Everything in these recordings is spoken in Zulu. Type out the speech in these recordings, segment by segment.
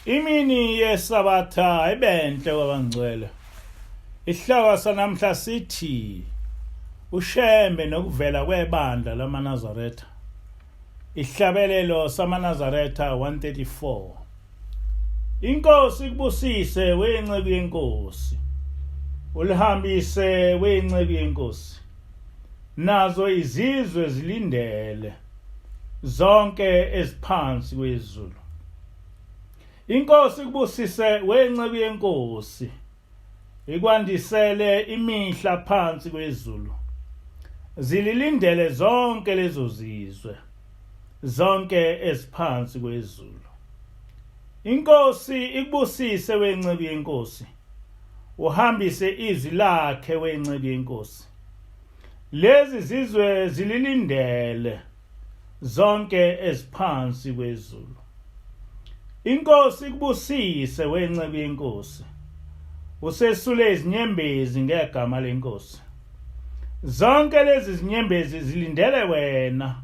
Imini yeSabatha ibenhle kwabangcwele. Isihloko sanamhla sithi uShembe nokuvela kwebandla lamaNazaretha. Ihlabelelo samaNazaretha 134. Inkosi ikubusise wenceku yenkosi. Ulihambise wenceku yenkosi. Nazo izizwe zilindele zonke eziphansi kwezulu. Inkosi ikubusise wenceku yenkosi ikwandisele imihla phansi kwezulu. Zililindele zonke lezo zizwe zonke eziphansi kwezulu. Inkosi ikubusise wenceku yenkosi uhambise izwi lakhe wenceku yenkosi. Lezi zizwe zililindele zonke eziphansi kwezulu. Inkosi ikubusise wenceku yenkosi. Usesule izinyembezi ngegama lenkosi. Zonke lezi zinyembezi zilindele wena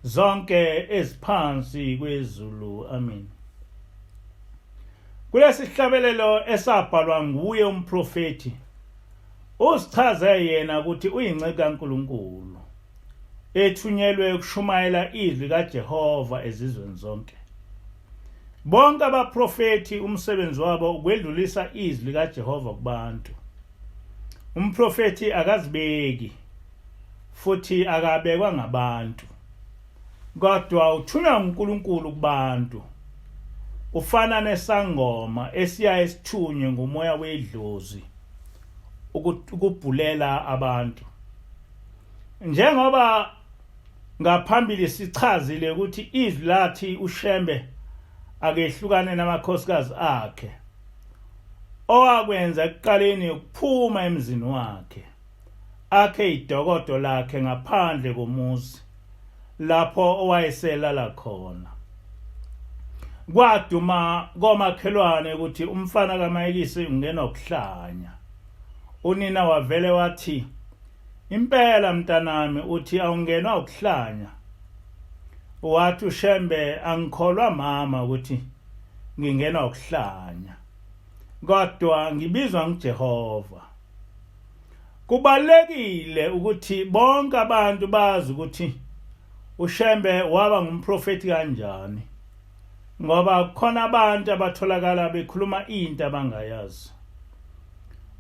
zonke eziphansi kwezulu. Amen. Kulesihlabelelo esabhalwa nguye umprofethi usichaze yena ukuthi uyinceku kaNkuluNkulu ethunyelwe ukushumayela izwi kaJehova ezizweni zonke. Bonke abaprofethi umsebenzi wabo ukwedlulisa izwi likaJehova kubantu. Umprofethi akazibeki futhi akabekwa ngabantu. Kodwa uthunywa nguNkulunkulu kubantu. Ufana nesangoma esiya esithunywe ngumoya wedlozi ukubhulela abantu. Njengoba ngaphambili sichazile ukuthi izwi lathi uShembe akehlukane namakhosikazi akhe. Owakwenza ekuqaleni ukuphuma emzini wakhe akhe idokodo lakhe ngaphandle komuzi lapho owayeselala khona. Kwaduma komakhelwane ukuthi umfana kaMayikisi ungenwa ukuhlanya. Unina wavele wathi impela mntanami uthi awungenwa ukuhlanya. Wathi uShembe angikholwa mama ukuthi ngingenwa ukuhlanya. Kodwa ngibizwa nguJehova. Kubalekile ukuthi bonke abantu bazi ukuthi uShembe waba ngumprofeti kanjani ngoba kukhona abantu abatholakala bekhuluma into abangayazi.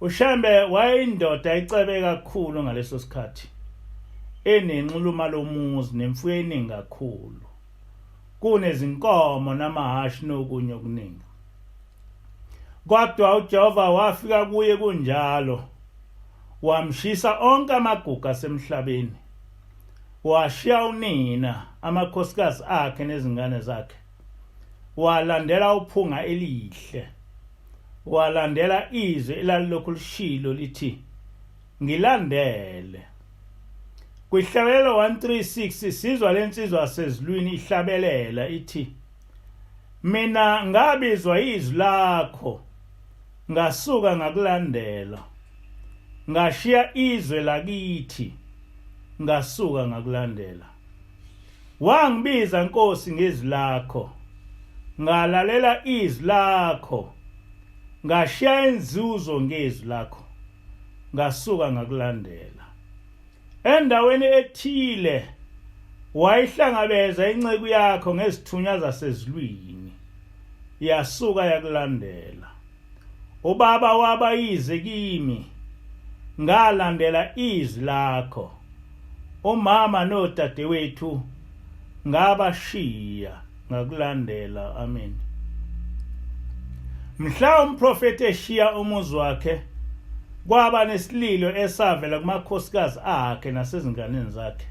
UShembe wayeyindoda ecebe kakhulu ngaleso sikhathi enenxuluma lomuzi nemfuyo eningi kakhulu kunezinkomo namahhashi nokunye okuningi. Kodwa uJehova wafika kuye kunjalo wamshisa onke amagugu asemhlabeni washiya unina amakhosikazi akhe nezingane zakhe walandela uphunga elihle walandela izwi elalilokhu lishilo lithi ngilandele kwihlabelelo 136 sizwa lensizwa yasezulwini ihlabelela ithi Mina ngabizwa izwi lakho ngasuka ngakulandela ngashiya izwe lakithi ngasuka ngakulandela wangibiza Nkosi ngezwi lakho ngalalela izwi lakho ngashiya inzuzo ngezwi lakho ngasuka ngakulandela Endaweni ethile wayihlangabeza inceku yakho ngezithunywa zasezulwini, yasuka yakulandela. Ubaba waba yize kimi, ngalandela izwi lakho. Umama nodadewethu ngabashiya ngakulandela. Amen. Mhla umprofeti eshiya umuzi wakhe kwaba nesililo esavela kumakhosikazi akhe nasezinganeni zakhe.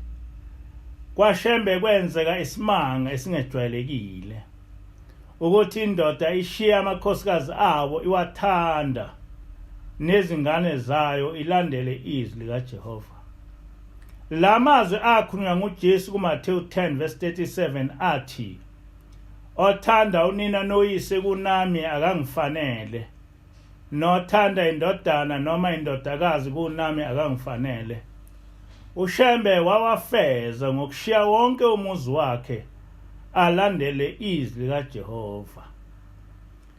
KwaShembe kwenzeka isimanga esingejwayelekile ukuthi indoda ishiye amakhosikazi awo iwathanda nezingane zayo ilandele izwi likaJehova. La mazwi akhulunywa nguJesu kuMathewu 10 verse 37 athi Othanda unina noyise kunami akangifanele, nothanda indodana noma indodakazi kunami akangifanele. UShembe wawafeza ngokushiya wonke umuzi wakhe alandele izwi likaJehova.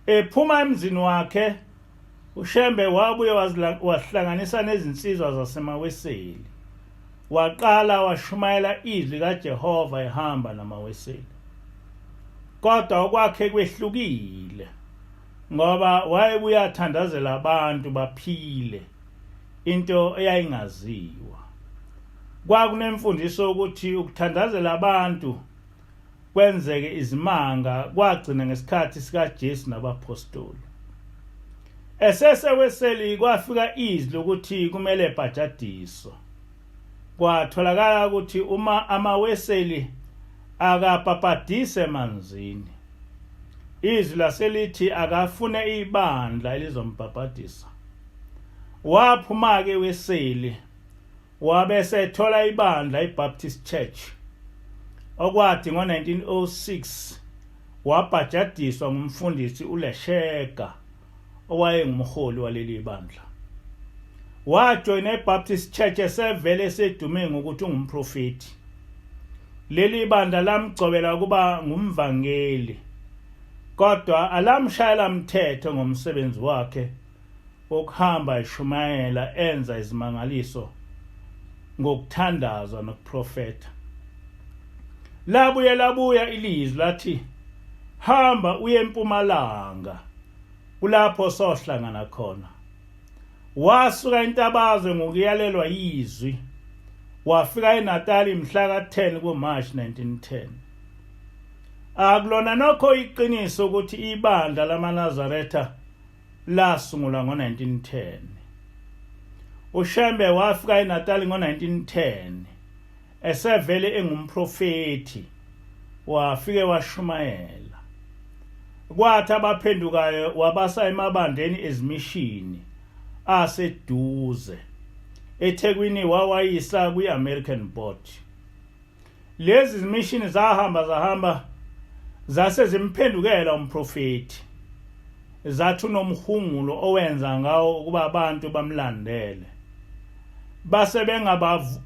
Ephuma emzini wakhe uShembe wabuye wahlanganisa nezinsizwa zaseMaweseli. Waqala washumayela izwi kaJehova ehamba namaWeseli. Kodwa okwakhe kwehlukile ngoba wayebuye athandazela abantu baphile into eyayingaziwa. Kwakunemfundiso ukuthi ukuthandazela abantu kwenzeke izimanga kwagcina ngesikhathi sikaJesu nabaphostoli. Eseseweseli kwafika izwi lokuthi kumele ebhajadiswe. Kwatholakala ukuthi uma amaweseli akabhabhadise emanzini. Izwi laselithi akafune ibandla elizombhabhadisa. Waphuma-ke weseli wabe esethola ibandla iBaptist Church okwathi ngo-1906 wabhajadiswa ngumfundisi uLeshega owayengumholi waleli bandla. Wajoyina iBaptist Church esevele esedume ngokuthi ungumprofeti. Leli bandla lamgcobela ukuba ngumvangeli kodwa alamshayela mthetho ngomsebenzi wakhe wokuhamba eshumayela enza izimangaliso ngokuthandaza nokuprofetha. Labuye labuya ilizwi lathi hamba uye empumalanga kulapho sohlangana khona. Wasuka intabazwe ngokuyalelwa yizwi wafika eNatali mhla ka-10 kuMarch 1910. Akulona nokho iqiniso ukuthi ibandla lamaNazaretha lasungulwa ngo-1910. UShembe wafika eNatali ngo-1910 esevele engumprofethi wafike washumayela. Kwathi abaphendukayo wabasa emabandleni ezimishini aseduze. eThekwini wawayisa kwi-American Board. Lezi zimishini zahamba zahamba zase zimphendukela umprofethi. Zathi unomhungulo owenza ngawo ukuba abantu bamlandele. Base bengabavu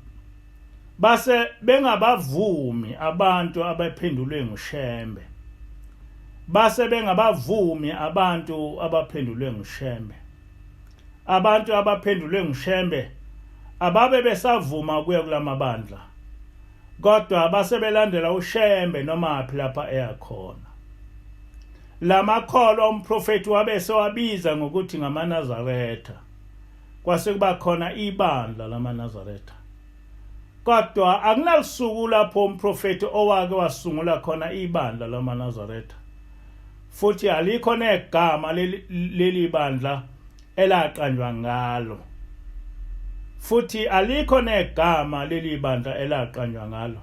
base bengabavumi abantu abaphendulwe nguShembe. Base bengabavumi abantu abaphendulwe nguShembe. Abantu abaphendulwe nguShembe ababe besavuma ukuya kulamabandla kodwa base belandela uShembe nomaphi lapha eya khona. Lamakholwa umprofethi wabe sewabiza ngokuthi ngamaNazaretha. Kwase kuba khona ibandla lamaNazaretha. Kodwa akunalusuku lapho umprofethi owake wasungula khona ibandla lamaNazaretha. Futhi alikho negama leli bandla elaqanjwa ngalo. Futhi alikho negama leli bandla elaqanjwa ngalo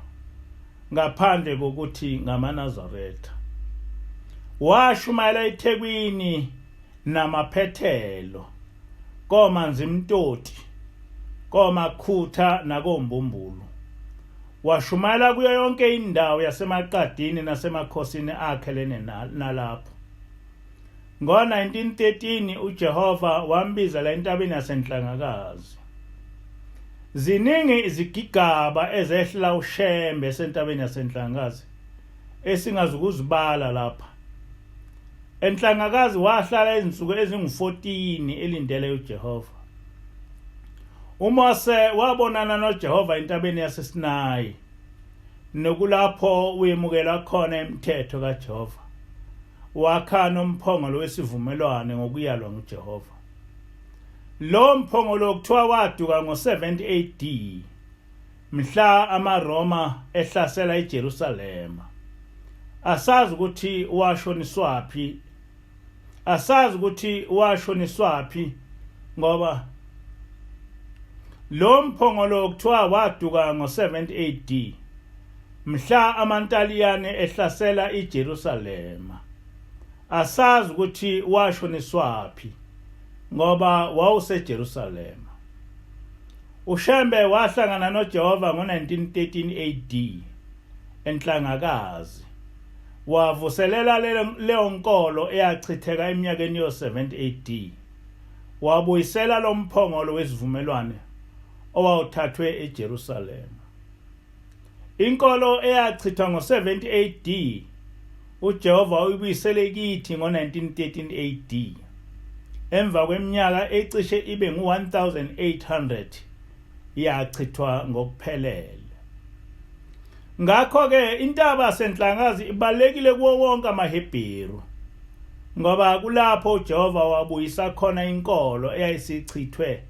ngaphandle kokuthi ngamaNazaretha. Washumayela eThekwini namaphethelo koManzimtoti, koMakhutha nakoMbumbulu. Washumayela kuyo yonke indawo yaseMaqadini nasemakhosini akhelene nalapho. Ngo-1913 uJehova wambizela entabeni yaseNhlangakazi. Ziningi izigigaba ezehla uShembe esentabeni yaseNhlangakazi esingazukuzibala lapha. Enhlangakazi wahlala izinsuku ezingu-14 elindele uJehova. UMose wabonana noJehova entabeni yaseSinayi nokulapho wemukela khona imithetho kaJehova. Wakha nomphongolo wesivumelwano ngokuyalwa nguJehova. Lo mphongolo kuthiwa waduka ngo-70 AD mhla amaRoma ehlasela iJerusalema. Asazi ukuthi washoniswaphi asazi ukuthi washoniswaphi ngoba lo mphongolo kuthiwa waduka ngo-70 AD mhla amaNtaliyane ehlasela iJerusalema. Asazi ukuthi washoniswaphi ngoba wawuseJerusalema. UShembe wahlangana noJehova ngo-1913 AD eNhlangakazi. Wavuselela leyo nkolo eyachitheka eminyakeni yo-70 AD. Wabuyisela lo mphongolo wesivumelwane owawuthathwe eJerusalema. Inkolo eyachithwa ngo-70 AD. uJehova uyibuyisele kithi ngo-1913 AD emva kweminyaka ecishe ibe ngu-1800 yachithwa ngokuphelele. Ngakho-ke intaba senhlangazi ibalulekile kuwo wonke amaHebheru ngoba kulapho uJehova wabuyisa khona inkolo eyayisichithwe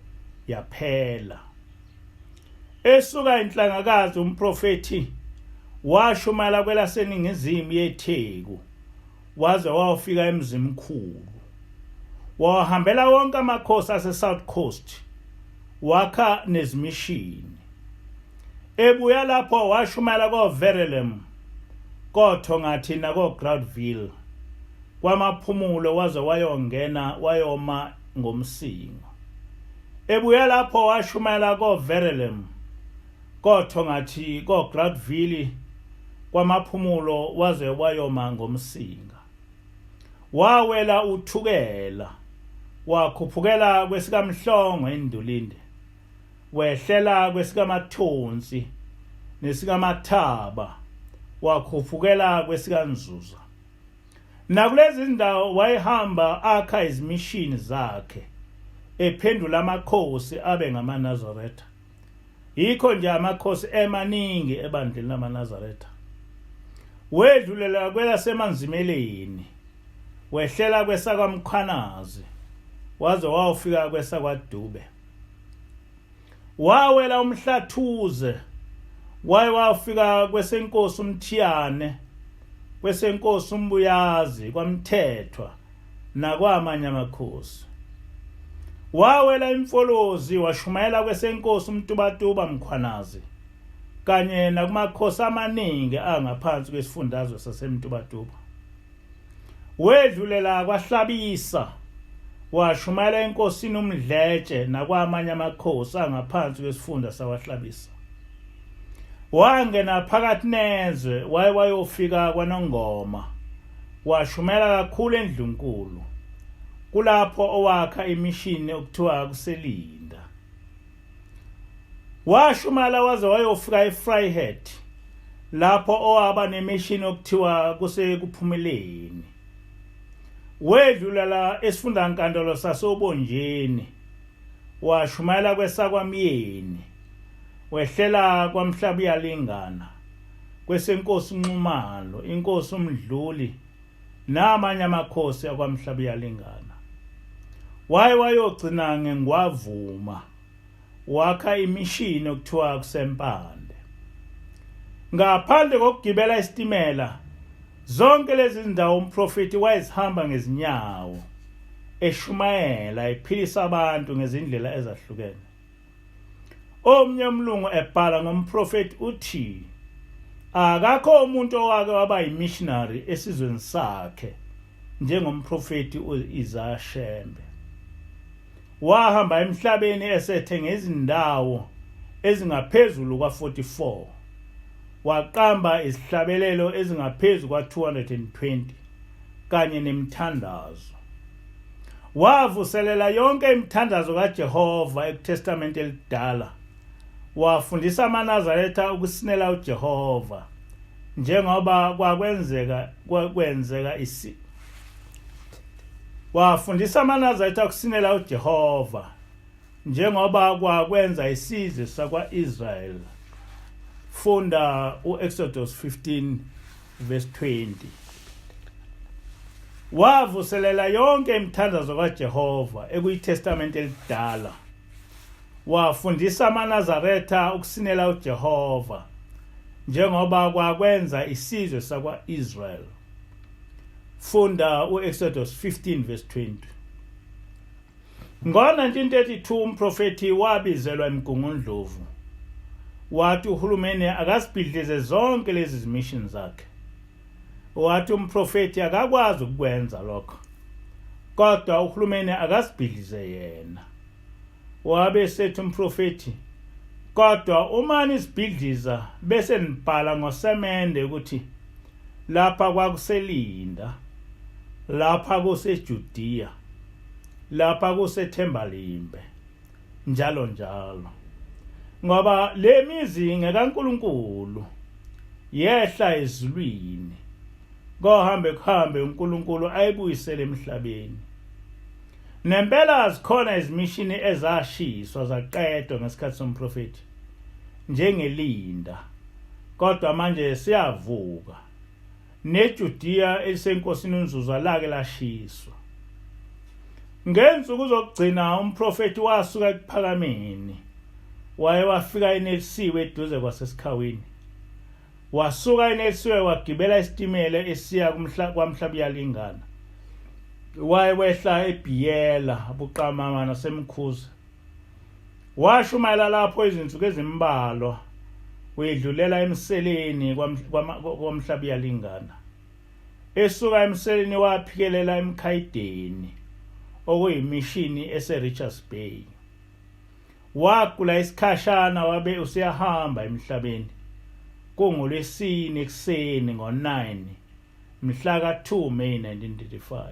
yaphela. Esuka inhlangakazi umprofethi washumayela kwelaseningizimu yeTheku waze wawufika eMzimkhulu. Wahambela wonke amakhosi ase-South Coast wakha nezimishini. Ebuya lapho washumayela koVerelem, koThongathi nakoGroutville. Kwamaphumulo waze wayongena wayoma ngoMsinga. Ebuya lapho washumayela koVerelem, koThongathi, koGroutville, kwaMaphumulo waze wayoma ngoMsinga. Wawela uThukela, wakhuphukela kwesikaMhlongo eNdulinde. Wehlela kwesikaMathonsi nesikaMathaba, wakhuphukela kwesikaNzuza. Nakulezi zindawo wayehamba akha izimishini zakhe ephendula amakhosi abe ngamaNazaretha. Yikho nje amakhosi emaningi ebandleni lamaNazaretha. Wedlulela kwelaseManzimeleni, wehlela kwesakwaMkhwanazi, waze wawufika kwesakwaDube. Wawela uMhlathuze, waye wafika kwesenkosi uMthiyane, kwesenkosi uMbuyazi, kwaMthethwa nakwamanye amakhosi. Wawela iMfolozi washumayela kwesenkosi uMtubatuba Mkhwanazi kanye nakumakhosi amaningi angaphansi kwesifundazwe saseMtubatuba. Wedlulela kwaHlabisa washumayela enkosini uMdletshe nakwamanye amakhosi angaphansi kwesifunda sakwaHlabisa. Wangena phakathi nezwe waye wayofika kwaNongoma washumayela kakhulu eNdlunkulu. Kulapho owakha imishini okuthiwa kuseLinda. Washumayela waze wayofika eVryheid lapho owaba nemishini okuthiwa kuseKuphumeleni. Wedlula la esifundankantolo sasoBonjeni washumayela kwesakwaMyeni wehlela kwaMhlabuyalingana kwesenkosi Nxumalo inkosi uMdluli namanye amakhosi akwaMhlabuyalingana. Waye wayogcina ngeNgwavuma wakha imishini okuthiwa kuseMpande. Ngaphandle kokugibela isitimela zonke lezi zindawo umprofeti wayezihamba ngezinyawo eshumayela ephilisa abantu ngezindlela ezahlukene. Omnye umlungu ebhala ngomprofeti uthi akakho umuntu owake waba yimissionary esizweni sakhe njengomprofeti uIsaiah Shembe. Wahamba emhlabeni esethe ngezindawo ezingaphezulu kwa-44 waqamba izihlabelelo ezingaphezu kwa-220 kanye nemithandazo. Wavuselela yonke imithandazo kaJehova ekuTestamente elidala. Wafundisa amaNazaretha ukusinela uJehova njengoba kwakwenzeka kwenzeka isi Wafundisa amaNazaretha ukusinela uJehova njengoba kwakwenza isizwe sakwa-Israel. Funda uExodus 15 verse 20. Wavuselela yonke imithandazo kaJehova ekuyiTestamente elidala. Wafundisa amaNazaretha ukusinela uJehova njengoba kwakwenza isizwe sakwa-Israel. Funda uExodus 15 verse 20. Ngo-1932 umprofethi wabizelwa eMgungundlovu wathi uhulumeni akasibhidlize zonke lezi zimishini zakhe. Wathi umprofethi akakwazi ukukwenza lokho kodwa uhulumeni akasibhidlize yena. Wabe sethi umprofethi kodwa uma nisibhidliza bese nibhala ngosemende ukuthi lapha kwakuseLinda, lapha kuseJudiya, lapha kuseThembalimbe njalo njalo ngoba le mizi ngekaNkuluNkulu yehla ezulwini. Kohambe kuhambe uNkulunkulu ayibuyisele emhlabeni. Nempela zikhona izimishini ezashiswa zaqedwa ngesikhathi somprofethi njengelinda kodwa manje siyavuka. NeJudiya elisenkosini uNzuza lake lashiswa. Ngensuku zokugcina umprofethi wasuka ekuphakameni waye wafika enelisiwe eduze kwasesikhawini. Wasuka enelisiwe wagibela isitimela esiya kumhla kwamhlabuyalingana. Waye wehla eBiyela buqamama nasemkhuze. Washumayela lapho izinsuku ezimbalwa wedlulela emseleni kwamhlabuyalingana. Esuka emseleni waphikelela emkhayideni okuyimishini eseRichards Bay. Wagula isikhashana wabe useyahamba emhlabeni. KungoLwesine ekuseni ngo-9 mhla ka-2 May 1935.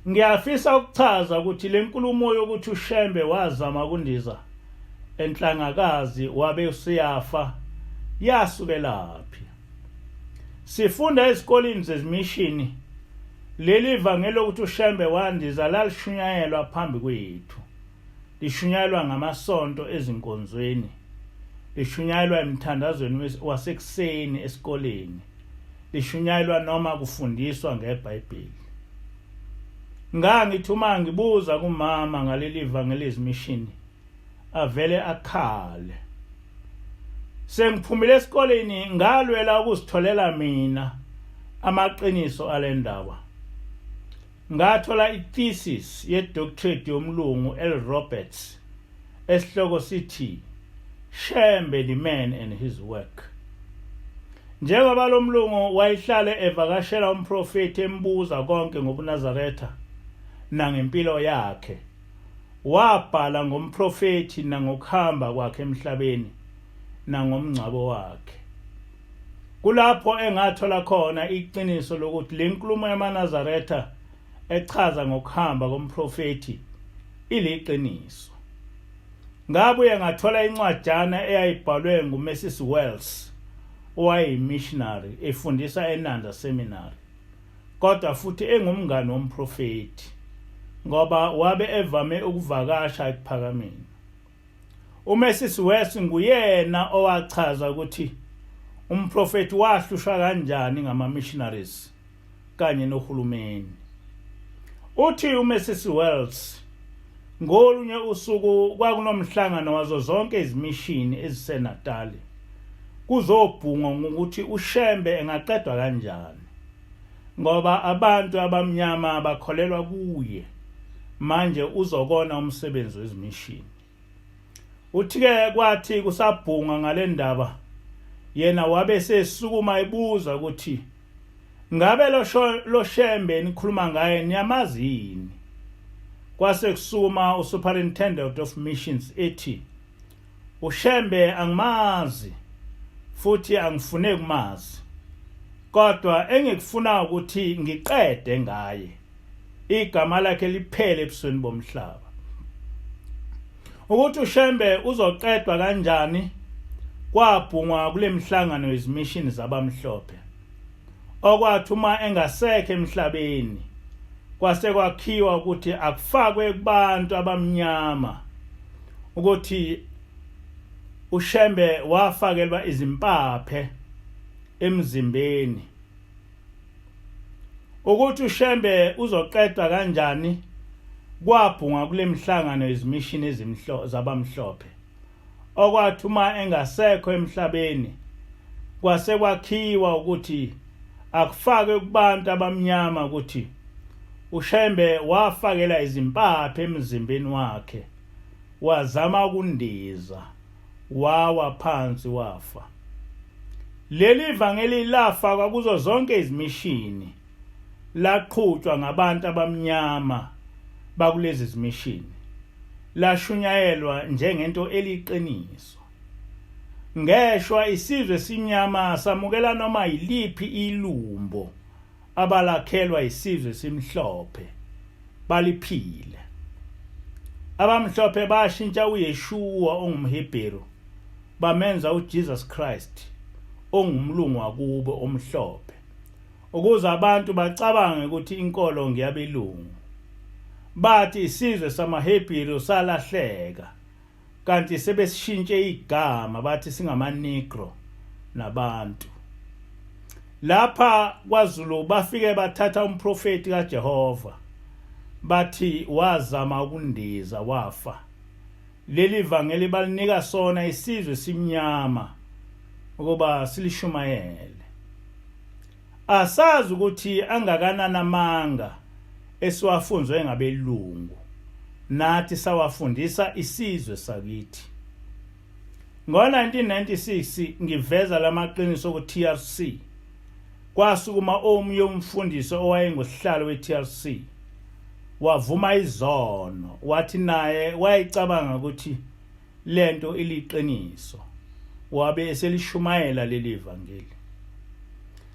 Ngiyafisa ukuchaza ukuthi le nkulumo yokuthi uShembe wazama ukundiza enhlangakazi wabe useyafa yasukelaphi. Sifunda ezikoleni zezimishini leli vangeli lokuthi uShembe wandiza lalishunyayelwa phambi kwethu. Lishunyayelwa ngamasonto ezinkonzweni. Lishunyayelwa emthandazweni wasekuseni esikoleni. Lishunyayelwa noma kufundiswa ngeBhayibheli. Ngangithi uma ngibuza kumama ngaleli vangeli ezimishini avele akhale. Sengiphumile esikoleni ngalwela ukuzitholela mina amaqiniso alendaba. Ngathola i-thesis ye-doctorate yomlungu L Roberts esihloko sithi Shembe the man and his work. Njengoba lo mlungu wayehlale evakashela umprofethi embuza konke ngobuNazaretha nangempilo yakhe, wabhala ngomprofethi nangokuhamba kwakhe emhlabeni nangomngcwabo wakhe. Kulapho engathola khona iqiniso lokuthi le nkulumo yamaNazaretha echaza ngokuhamba komprofethi iliqiniso. Ngabuye ngathola incwajana eyayibhalwe nguMrs Wells owayeyimissionary efundisa eNanda Seminary kodwa futhi engumngani womprofethi ngoba wabe evame ukuvakasha ekuphakameni. UMrs Wells nguyena owachaza ukuthi umprofethi wahlushwa kanjani ngama-missionaries kanye nohulumeni. Uthi uMrs Wells ngolunye usuku kwakunomhlangano wazo zonke izimishini eziseNatali kuzobhungwa ngokuthi uShembe engaqedwa kanjani ngoba abantu abamnyama bakholelwa kuye manje uzokona umsebenzi wezimishini. Uthi-ke kwathi kusabhungwa ngale ndaba yena wabe sesukuma ebuza ukuthi ngabe lo Shembe nikhuluma ngaye niyamazi yini? Kwase kusukuma uSuperintendent of Missions ethi uShembe angimazi futhi angifune kumazi kodwa engikufuna ukuthi ngiqede ngaye igama lakhe liphele ebusweni bomhlaba. Ukuthi uShembe uzoqedwa kanjani kwabhungwa kule mihlangano yezimishini zabamhlophe. Okwathi uma engasekho emhlabeni kwase kwakhiwa ukuthi akufakwe kubantu abamnyama ukuthi uShembe wafakelwa izimpaphe emzimbeni. Ukuthi uShembe uzoqedwa kanjani kwabhungwa kule mihlangano yezimishini ezimhlo zabamhlophe. Okwathi uma engasekho emhlabeni kwase kwakhiwa ukuthi akufakwe kubantu abamnyama ukuthi uShembe wafakela izimpaphe emzimbeni wakhe wazama ukundiza wawa phansi wafa. Leli vangeli lafakwa kuzo zonke izimishini laqhutshwa ngabantu abamnyama bakulezi zimishini lashunyayelwa njengento eliqiniso. Ngeshwa isizwe esimnyama samukela noma yiliphi ilumbo abalakhelwa isizwe esimhlophe baliphile. Abamhlophe bashintsha uYeshua ongumHebheru bamenza uJesus Christ ongumlungu wakubo omhlophe ukuze abantu bacabange ukuthi inkolo ngeyabelungu. Bathi isizwe samaHebheru salahleka kanti sebesishintshe igama bathi singamaNegro nabantu. Lapha kwaZulu bafike bathatha umprofeti kaJehova bathi wazama ukundiza wafa. Leli vangeli balinika sona isizwe simnyama ukuba silishumayele. Asazi ukuthi angakanani amanga esiwafunzwe ngabelungu nathi sawafundisa isizwe sakithi. Ngo-1996 ngiveza lamaqiniso ku-TRC kwasukuma omunye umfundisi owayengusihlalo we-TRC wavuma izono wathi naye wayecabanga ukuthi lento iliqiniso wabe eselishumayela leli vangeli.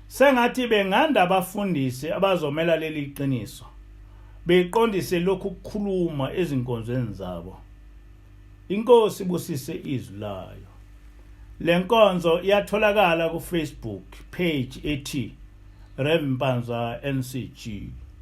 Sengathi benganda abafundisi abazomela leli qiniso beqondise lokhu kukhuluma ezinkonzweni zabo. Inkosi ibusise izwi layo. Le nkonzo iyatholakala ku Facebook page ethi Rev Mpanza NCG.